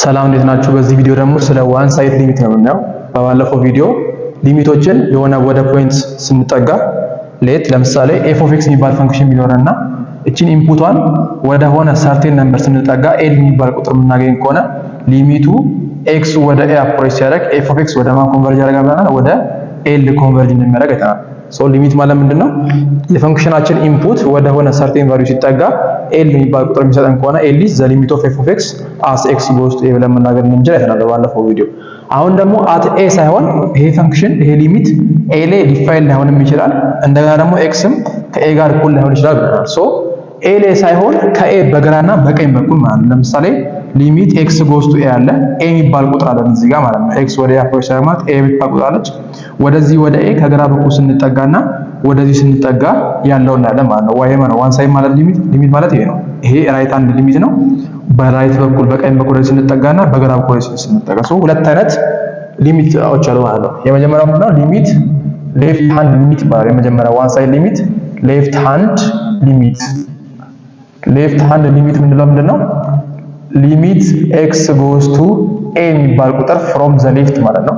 ሰላም፣ እንዴት ናችሁ? በዚህ ቪዲዮ ደግሞ ስለ one side limit ነው የምናየው። በባለፈው ቪዲዮ limit ኦችን የሆነ ወደ point ስንጠጋ፣ let ለምሳሌ f of x የሚባል function ቢኖረንና እቺን input ቷን ወደ ሆነ certain number ስንጠጋ L የሚባል ቁጥር የምናገኝ ከሆነ limit ኡ x ወደ a approach ሲያደርግ f of x ወደ ማን converge ያደርጋል ብለናል? ወደ L converge እንደሚያደርግ አይተናል። So limit ማለት ምንድነው? የ function ኣችን input ወደ ሆነ certain value ሲጠጋ L የሚባል ቁጥር የሚሰጠን ከሆነ L is the limit of f of x as x goes to a ብለን መናገር እንደምንችል አይተናል በባለፈው ቪዲዮ። አሁን ደግሞ at a ሳይሆን ይሄ function፣ ይሄ limit a ላይ define ላይሆንም ይችላል። እንደገና ደግሞ x ም ከ a ጋር እኩል ላይሆን ይችላል ብለናል። So a ላይ ሳይሆን ከ a በግራና በቀኝ በኩል ማለት ነው። ለምሳሌ limit x goes to a አለ፣ a የሚባል ቁጥር አለ እዚህ ጋር ማለት ነው። x ወደ a approach ሲያደርግ ማለት a የሚባል ቁጥር አለች። ወደዚህ ወደ a ከግራ በኩል ስንጠጋና ወደዚህ ስንጠጋ ያለው እናያለን ማለት ነው። ወይ ማለት one side ማለት limit ማለት ይሄ ነው። ይሄ right hand limit ነው። በ right በኩል፣ በቀኝ በኩል ወደዚህ ስንጠጋና በግራ በኩል ወደዚህ ስንጠጋ፣ so ሁለት አይነት limit ኦች አሉ ማለት ነው። የመጀመሪያው ምንድነው? Limit left hand limit ይባላል። የመጀመሪያው one side limit፣ left hand limit። Left hand limit ምንድነው? ምንድነው? Limit x goes to a የሚባል ቁጥር from the left ማለት ነው።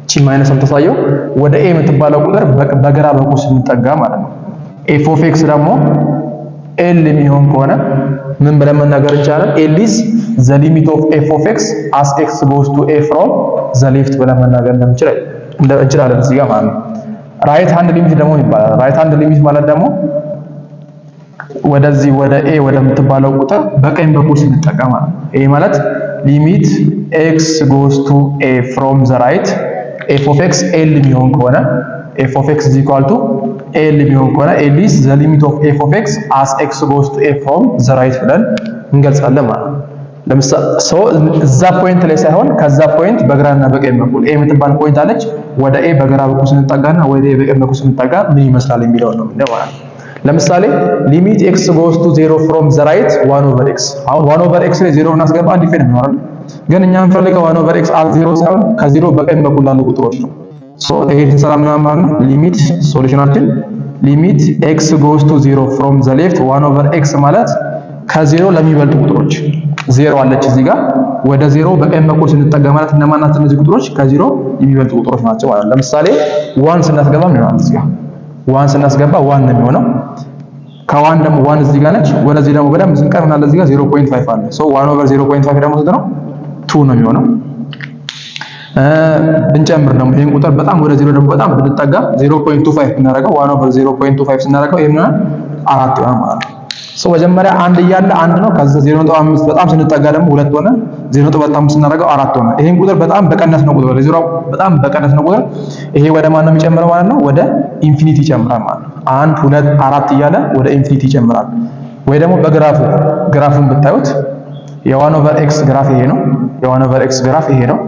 እቺ minus የምታሳየው ወደ a የምትባለው ቁጥር በግራ በኩል ስንጠጋ ማለት ነው። f of x ደግሞ L የሚሆን ከሆነ ምን ብለን መናገር እንችላለን? L is the limit of f of x as x goes to a from the left ብለን መናገር እንደምንችል እንችላለን እዚህ ጋር ማለት ነው። Right hand limit ደግሞ ይባላል። Right hand limit ማለት ደግሞ ወደዚህ ወደ a ወደምትባለው ቁጥር በቀኝ በኩል ስንጠጋ ማለት ነው። ይሄ ማለት limit x goes to a from the right f of x L የሚሆን ከሆነ፣ f of x is equal to L የሚሆን ከሆነ L is the limit of f of x as x goes to a from the right ብለን እንገልጻለን ማለት ነው። ለምሳሌ so እዛ point ላይ ሳይሆን ከዛ point በግራና በቀኝ በኩል a የምትባል point አለች። ወደ a በግራ በኩል ስንጠጋና ወደ a በቀኝ በኩል ስንጠጋ ምን ይመስላል የሚለውን ነው የምናየው ማለት ነው። ለምሳሌ limit x goes to zero from the right one over x። አሁን one over x ላይ ዜሮ እናስገባ undefined ነው አይደል? ግን እኛ የምንፈልገው one over x at zero ሳይሆን ከዜሮ በቀኝ በኩል ላሉ ቁጥሮች ነው። So ይሄ ስንሰራ ምን ማለት ነው? Limit solution ኣችን limit x goes to zero from the left one over x ማለት ከዜሮ ለሚበልጡ ቁጥሮች፣ ዜሮ አለች እዚህ ጋር፣ ወደ ዜሮ በቀኝ በኩል ስንጠጋ ማለት እነማን ናቸው? እነዚህ ቁጥሮች ከዜሮ የሚበልጡ ቁጥሮች ናቸው ማለት ነው። ለምሳሌ one ስናስገባ ምን ይሆናል? እዚህ ጋር one ስናስገባ one ነው የሚሆነው። ከ one ደግሞ one እዚህ ጋር ነች። ወደዚህ ደግሞ በደንብ ስንቀር ምን አለ? እዚህ ጋር 0.5 አለ። So 1 over 0.5 ደግሞ ስንት ነው? 2 ነው የሚሆነው። ብንጨምር ደግሞ ይሄን ቁጥር በጣም ወደ ዜሮ ደግሞ በጣም ብንጠጋ 0.25 ብናደርገው፣ 1 over 0.25 ስናደርገው ይሄ ምን ይሆናል? አራት ይሆናል ማለት ነው። So መጀመሪያ አንድ እያለ አንድ ነው። ከዛ 0.5 በጣም ስንጠጋ ደግሞ ሁለት ሆነ። 0.5 ስናደርገው አራት ሆነ። ይሄን ቁጥር በጣም በቀነስነው ቁጥር፣ ወደ ዜሮ በጣም በቀነስነው ቁጥር ይሄ ወደ ማን ነው የሚጨምረው ማለት ነው? ወደ infinity ይጨምራል ማለት ነው። አንድ፣ ሁለት፣ አራት እያለ ወደ infinity ይጨምራል። ወይ ደግሞ በ graph ኡ graph ኡን ብታዩት የ one over x graph ይሄ ነው። የ one over x graph ይሄ ነው።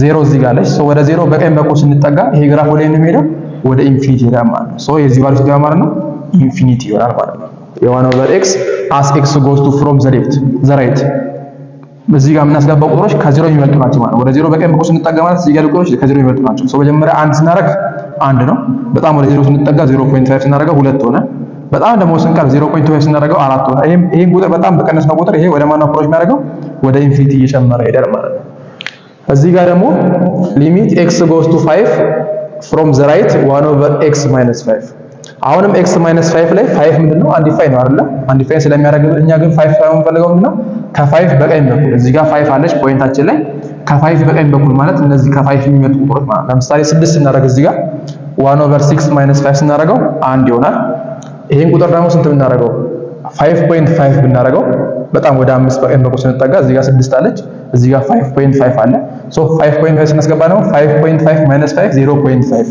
ዜሮ እዚህ ጋር አለች። So ወደ ዜሮ በቀኝ በኩል ስንጠጋ ይሄ graph ወደ ነው የሚሄደው፣ ወደ infinity ይሄዳል ማለት ነው። So የዚህ value ሲገባ ማለት ነው infinity ይሆናል ማለት ነው። የ one over x as x goes to from the left the right እዚህ ጋር የምናስገባው ቁጥሮች ከዜሮ የሚበልጡ ናቸው ማለት ነው። ወደ ዜሮ በቀኝ በኩል ስንጠጋ ማለት እዚህ ጋር ያሉ ቁጥሮች ከዜሮ የሚበልጡ ናቸው። So መጀመሪያ አንድ ስናደርግ አንድ ነው። በጣም ወደ ዜሮ ስንጠጋ 0.5 ስናደርገው ሁለት ሆነ። በጣም ደግሞ ስንቀርብ 0.5 ስናደርገው አራት ሆነ። ይሄን ቁጥር በጣም በቀነስነው ቁጥር ይሄ ወደ ማን approach የሚያደርገው? ወደ infinity እየጨመረ ይሄዳል ማለት ነው። እዚህ ጋር ደግሞ limit x goes to 5 from the right 1 over x minus 5። አሁንም x minus 5 ላይ 5 ምንድነው? Undefined ነው አይደለ? Undefined ስለሚያደርግ እኛ ግን 5 ሳይሆን የምንፈልገው ምንድነው? ከ5 በቀኝ በኩል እዚህ ጋር 5 አለች point ኣችን ላይ፣ ከ5 በቀኝ በኩል ማለት እነዚህ ከ5 የሚመጡ ቁጥሮች ማለት ነው። ለምሳሌ 6 ስናደርግ እዚህ ጋር 1 over 6 minus 5 ስናደርገው አንድ ይሆናል። ይሄን ቁጥር ደግሞ ስንት ብናደርገው፣ 5.5 ብናደርገው፣ በጣም ወደ አምስት በቀኝ በኩል ስንጠጋ እዚህ ጋር 6 አለች፣ እዚህ ጋር 5.5 አለ። So 5.5 ስናስገባ ደግሞ 5.5 minus 5 0.5፣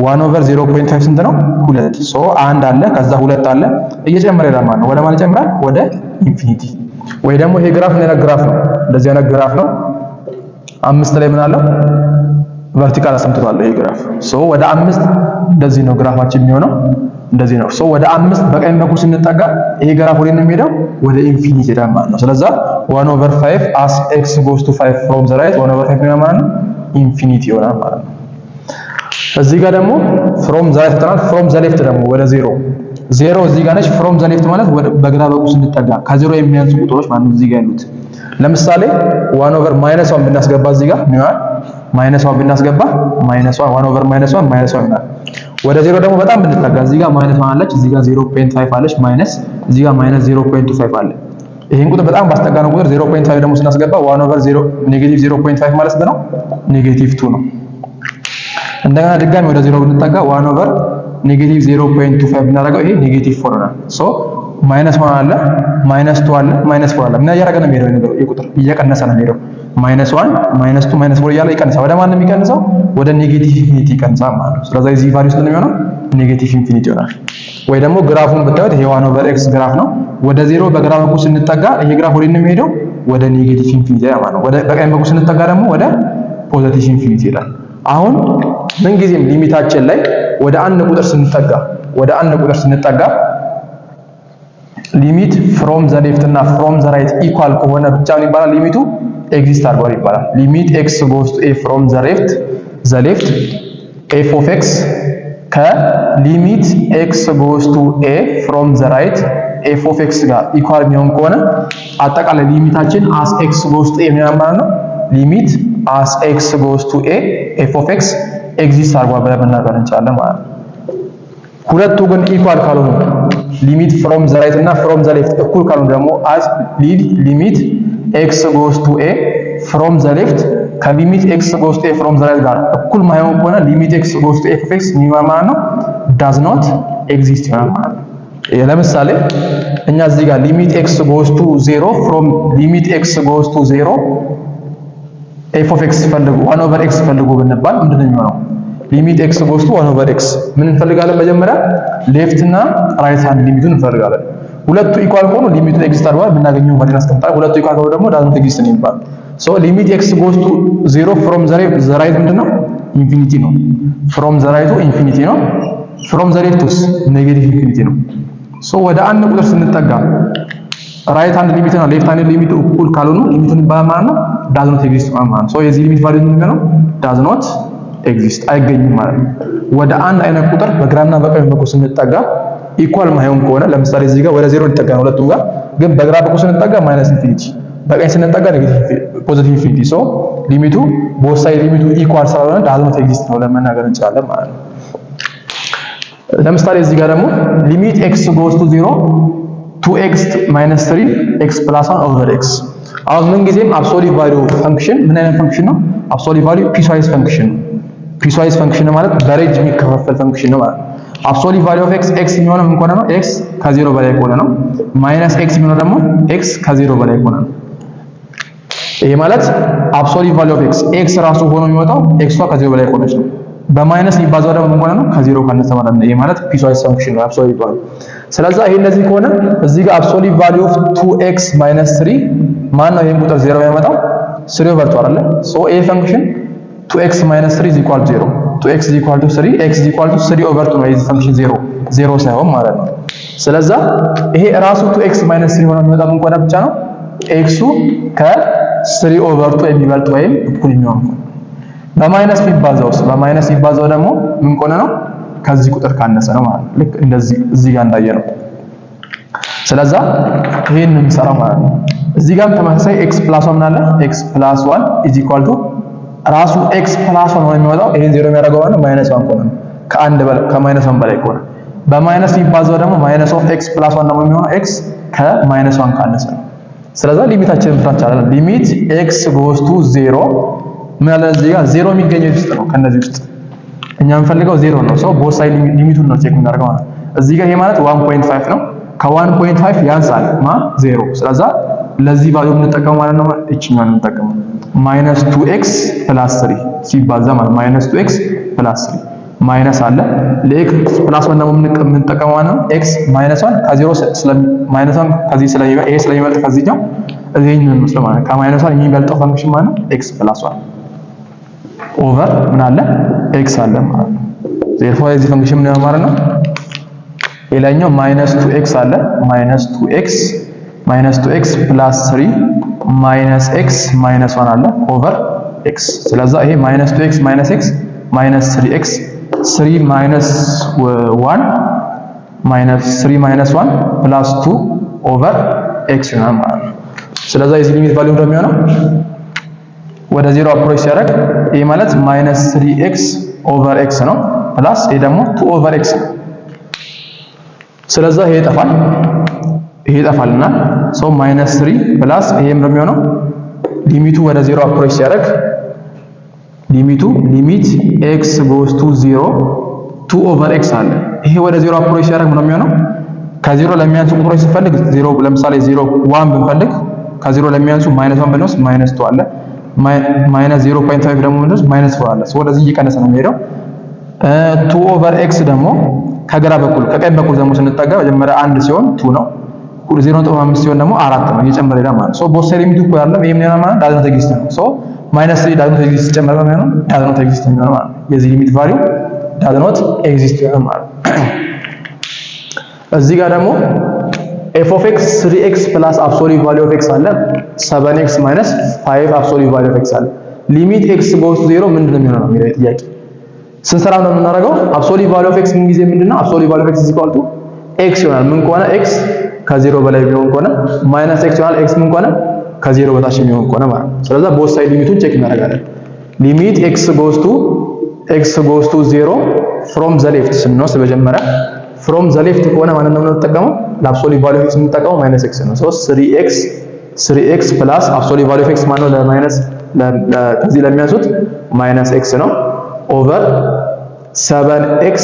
1 over 0.5 ስንት ነው? ሁለት። So አንድ አለ፣ ከዛ ሁለት አለ፣ እየጨመረ ይሄዳል ማለት ነው። ወደ ማን ይጨምራል? ወደ infinity። ወይ ደግሞ ይሄ graph ምን አይነት graph ነው? እንደዚህ አይነት graph ነው። አምስት ላይ ምን አለው? Vertical asymptote አለው ይሄ graph። So ወደ አምስት እንደዚህ ነው graph ኣችን የሚሆነው፣ እንደዚህ ነው። So ወደ አምስት በቀኝ በኩል ስንጠጋ ይሄ graph ወደ ነው የሚሄደው፣ ወደ infinity ይሄዳል ማለት ነው። ስለዛ 1 over 5 as x goes to 5 from the right 1 over 5 ነው ማለት ነው፣ infinity ይሆናል ማለት ነው። እዚህ ጋር ደግሞ from the right ተናል፣ from the left ደግሞ ወደ ዜሮ ዜሮ እዚህ ጋር ነች። From the left ማለት በግራ በኩል ስንጠጋ ከዜሮ የሚያንሱ ቁጥሮች ማለት ነው እዚህ ጋር ያሉት። ለምሳሌ one over minus one ብናስገባ እዚህ ጋር ምን ይሆናል? Minus one ብናስገባ minus one፣ one over minus one minus one ይሆናል። ወደ ዜሮ ደግሞ በጣም ብንጠጋ እዚህ ጋር minus one አለች፣ እዚህ ጋር 0.5 አለች፣ minus እዚህ ጋር minus 0.25 አለ። ይሄን ቁጥር በጣም ባስጠጋነው ቁጥር 0.5 ደግሞ ስናስገባ 1 over 0 negative 0.5 ማለት ስንት ነው? Negative 2 ነው። እንደገና ድጋሚ ወደ 0 ብንጠጋ 1 over negative 0.25 ብናደርገው ይሄ negative 4 ነው። So minus 1 አለ፣ minus 2 አለ፣ minus 4 አለ። ምን እያደረገ ነው የሚሄደው? ነገር ይሄ ቁጥር እየቀነሰ ነው የሚሄደው። Minus 1፣ minus 2፣ minus 4 እያለ ይቀንሳል። ወደ ማን ነው የሚቀንሰው? ወደ negative infinity ይቀንሳል ማለት ነው። ስለዚህ የዚህ value ስንት ነው የሚሆነው? Negative infinity ይሆናል። ወይ ደግሞ graph ኡን ብታዩት ይሄ 1 over x graph ነው። ወደ ዜሮ በግራ በኩል ስንጠጋ ይሄ graph ወደ ነው የሚሄደው? ወደ negative infinity ማለት ነው። ወደ በቀኝ በኩል ስንጠጋ ደግሞ ወደ positive infinity ይላል። አሁን ምን ጊዜም limit ኣችን ላይ ወደ አንድ ቁጥር ስንጠጋ limit from the left እና from the right equal ከሆነ ብቻ ምን ይባላል? Limit ኡ exist አድርጓል ይባላል። Limit x goes to a from the left f of x ከ limit x goes to a from the right f of x ጋር equal የሚሆን ከሆነ አጠቃላይ limit ኣችን as x goes to a ምን ማለት ነው? Limit as x goes to a f of x exist አድርጓል ብለን መናገር እንችላለን ማለት ነው። ሁለቱ ግን equal ካልሆኑ፣ limit from the right እና from the left እኩል ካልሆኑ ደግሞ as limit x goes to a from the left ከ limit x goes to a from the right ጋር እኩል ማይሆን ከሆነ limit x goes to f of x ምን ማለት ነው? Does not exist ይሆናል ማለት ነው። ለምሳሌ እኛ እዚህ ጋር limit x goes to 0 from limit x goes to 0 f of x ፈልጉ፣ 1 over x ፈልጉ ብንባል ምንድን ነው የሚሆነው? Limit x goes to 1 over x ምን እንፈልጋለን? መጀመሪያ left እና right hand limit ኡን እንፈልጋለን። ሁለቱ equal ከሆኑ limit ኡን exist አድርጓል፣ የምናገኘው value እናስቀምጣለን። ሁለቱ equal ከሆኑ ደግሞ doesn't exist ነው የሚባለው። So limit x goes to 0 from the right ምንድነው? Infinity ነው። From the right ኡ infinity ነው። From the left ኡስ negative infinity ነው። So ወደ አንድ ቁጥር ስንጠጋ right hand limit እና left hand limit እኩል ካልሆኑ limit ኡን ይባላል ማለት ነው፣ does not exist ማለት ነው። So የዚህ limit value ምንድን ነው? Does not exist፣ አይገኝም ማለት ነው። ወደ አንድ አይነት ቁጥር በግራና በቀኝ በኩል ስንጠጋ equal ማይሆን ከሆነ፣ ለምሳሌ እዚህ ጋር ወደ ዜሮ እንጠጋ ነው ሁለቱም ጋር፣ ግን በግራ በኩል ስንጠጋ minus infinity፣ በቀኝ ስንጠጋ negative positive infinity። So limit ኡ both side limit ኡ equal ስላልሆነ does not exist ነው ለመናገር እንችላለን ማለት ነው። ለምሳሌ እዚህ ጋር ደግሞ limit x goes to 0 2x minus 3 x plus 1 over x። አሁን ምን ጊዜም absolute value function ምን አይነት function ነው? Absolute value piecewise function ነው። Piecewise function ማለት በ range የሚከፋፈል function ነው ማለት ነው። Absolute value of x x የሚሆነው ምን ከሆነ ነው? x ከዜሮ በላይ ከሆነ ነው። Minus x የሚሆነው ደግሞ x ከዜሮ በላይ ከሆነ ነው። ይሄ ማለት absolute value of x x ራሱ ሆኖ የሚወጣው x ኧ ከዜሮ በላይ ከሆነች ነው። በ minus የሚባዛው ደግሞ ምን ከሆነ ነው? ከዜሮ ካነሰ ማለት ነው። ይሄ ማለት piecewise function ነው absolute value። ስለዚህ ይሄ እንደዚህ ከሆነ እዚህ ጋር absolute value of 2x minus 3 ማን ነው ይሄን ቁጥር ዜሮ ያመጣው? 3 over 2 አይደለ? So ይሄ function 2x minus 3 is equal to 0፣ 2x is equal to 3፣ x is equal to 3 over 2 ነው የዚህ function 0 0 ሳይሆን ማለት ነው። ስለዛ ይሄ ራሱ 2x minus 3 ሆኖ የሚወጣ ምን ከሆነ ብቻ ነው? X ኡ ከ3 over 2 የሚበልጥ ወይም እኩል የሚሆን ከሆነ። በ minus ቢባዛውስ? በ minus ቢባዛው ደግሞ ምን ከሆነ ነው? ከዚህ ቁጥር ካነሰ ነው ማለት ነው። ልክ እንደዚህ እዚህ ጋር እንዳየነው። ስለዛ ይሄን ነው የሚሰራው ማለት ነው። እዚህ ጋርም ተመሳሳይ x plus 1 ምን አለ? X plus 1 is equal to ራሱ x plus 1 ሆኖ የሚወጣው ይሄን ዜሮ የሚያደርገው ማለት minus 1 ከሆነ ነው። ከአንድ በላይ ከ minus 1 በላይ ከሆነ። በ minus የሚባዛው ደግሞ minus of x plus 1 ደግሞ የሚሆነው x ከ minus 1 ካነሰ ነው። ስለዛ limit ኣችንን መስራት እንችላለን። Limit x goes to 0 ምን አለ እዚህ ጋር? ዜሮ የሚገኘው ውስጥ ነው። ከነዚህ ውስጥ እኛ የምንፈልገው ዜሮ ነው። So both side limit ኡን ነው check የምናደርገው ማለት ነው። እዚህ ጋር ይሄ ማለት 1.5 ነው። ከ1.5 ያንሳል ማ ዜሮ። ስለዛ ለዚህ value የምንጠቀመው ማለት ነው እቺኛውን የምንጠቀመው minus 2x plus 3 ሲባዛ ማለት minus 2x plus 3 minus አለ። ለ x plus 1 ደግሞ የምንጠቀመው ማለት ነው x minus 1 ከዜሮ ስለ minus 1 ከዚህ ስለሚበልጥ፣ ይሄ ስለሚበልጥ ከዚህኛው እዚህኛው ነው ማለት ከ minus 1 የሚበልጠው function ማለት ነው x plus 1 over ምን አለ? X አለ ማለት ነው። Therefore የዚህ function ምን ማለት ነው? ሌላኛው minus 2x አለ፣ minus 2x minus 2x plus 3 minus x minus 1 አለ over x። ስለዛ ይሄ minus 2x minus x minus 3x፣ 3 minus 1 Minus 3 minus 1 plus 2 over x ይሆናል ማለት ነው። ስለዚህ የዚህ limit value እንደሚሆነው ወደ 0 approach ሲያደርግ ይሄ ማለት minus 3 x over x ነው፣ plus ይሄ ደግሞ 2 over x ነው። ስለዚህ ይሄ ይጠፋል፣ ይሄ ይጠፋልና so minus 3 plus ይሄም እንደሚሆነው limit ኡ ወደ 0 approach ሲያደርግ limit ኡ limit x goes to 0 2 over x አለ። ይሄ ወደ 0 approach ሲያደርግ ምንድነው የሚሆነው? ከዜሮ ለሚያንሱ ቁጥሮች ስንፈልግ 0፣ ለምሳሌ 0 1 ብንፈልግ ከዜሮ ለሚያንሱ minus 1 ብንወስድ minus 2 አለ። Minus 0.5 ደግሞ ብንወስድ minus 4 አለ። So ወደዚህ እየቀነሰ ነው የሚሄደው። 2 over x ደግሞ ከግራ በኩል ከቀኝ በኩል ደግሞ ስንጠጋ መጀመሪያ አንድ ሲሆን 2 ነው። 0.5 ሲሆን ደግሞ አራት ነው፣ እየጨመረ ይሄዳል ማለት ነው። So both side limit ኡ እኩል አይደለም። ይሄ ምን ይሆናል ማለት does not exist ነው። So minus 3 does not exist ሲጨመር ነው የሚሆነው does not exist የሚሆነው ማለት ነው። የዚህ limit value does not exist ይሆናል ማለት ነው። እዚህ ጋር ደግሞ f of x 3 x plus absolute value of x አለ፣ 7 x minus 5 absolute value of x አለ። Limit x goes to 0 ምንድን ነው የሚሆነው ነው የሚለው ጥያቄ። ስንሰራ ነው የምናደርገው። Absolute value of x ምን ጊዜ ምንድነው? Absolute value of x is equal to x ይሆናል። ምን ከሆነ? X ከዜሮ በላይ የሚሆን ከሆነ። Minus x ይሆናል። x ምን ከሆነ? ከዜሮ በታች የሚሆን ከሆነ ማለት ነው። ስለዚህ both side limit ኡን check እናደርጋለን። Limit x goes to 0 from the left ስንወስድ መጀመሪያ from the left ከሆነ ማንን ነው የምንጠቀመው? ለ absolute value of x የምንጠቀመው minus x ነው። So 3 x 3 x plus absolute value of x ማነው? ለ minus ከዚህ ለሚያንሱት minus x ነው፣ over 7 x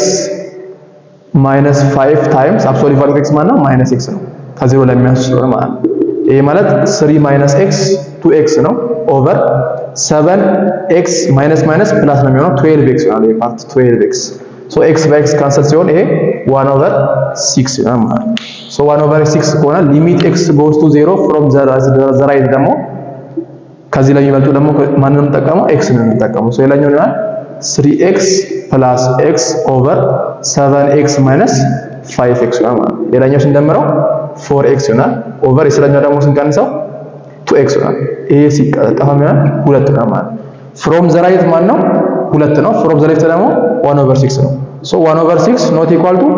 minus 5 times absolute value of x ማነው? Minus x ነው፣ ከዜሮ ለሚያንሱ ስለሆነ ማለት ነው። ይሄ ማለት 3 minus x 2 x ነው፣ over 7 x minus minus plus ነው የሚሆነው፣ 12 x ይሆናል። ይሄ part 12 x። So x በ x cancel ሲሆን ይሄ 1 over 6 ይሆናል ማለት ነው። So 1 over 6 ከሆነ limit x goes to 0 from the right ደግሞ ከዚህ ላይ የሚበልጡ ደግሞ ማንን ነው የምንጠቀመው? X ነው የምንጠቀመው። So የላኛው ይሆናል 3 x plus x over 7 x minus 5 x ይሆናል ማለት ነው። የላኛው ስንደምረው 4 x ይሆናል፣ over የስለኛው ደግሞ ስንቀንሰው 2 x ይሆናል። ይሄ ሲጠፋ ይሆናል ሁለት ይሆናል ማለት ነው። From the right ማን ነው? ሁለት ነው። From the left ደግሞ 1 over 6 ነው። So 1 over 6 not equal to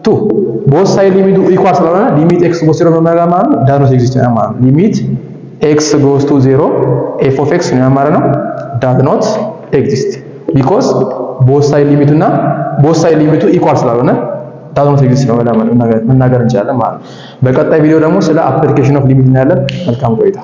2። Both side limit ኡ equal ስላልሆነ limit x goes 0 በማድረግ ማለት ነው does not exist ይሆናል ማለት ነው። Limit x goes to 0 f of x ነው ማለት ነው does not exist because both side limit ኡ እና both side limit ኡ equal ስላልሆነ does not exist ነው መናገር እንችላለን ማለት ነው። በቀጣይ ቪዲዮ ደግሞ ስለ application of limit እናያለን። መልካም ቆይታ።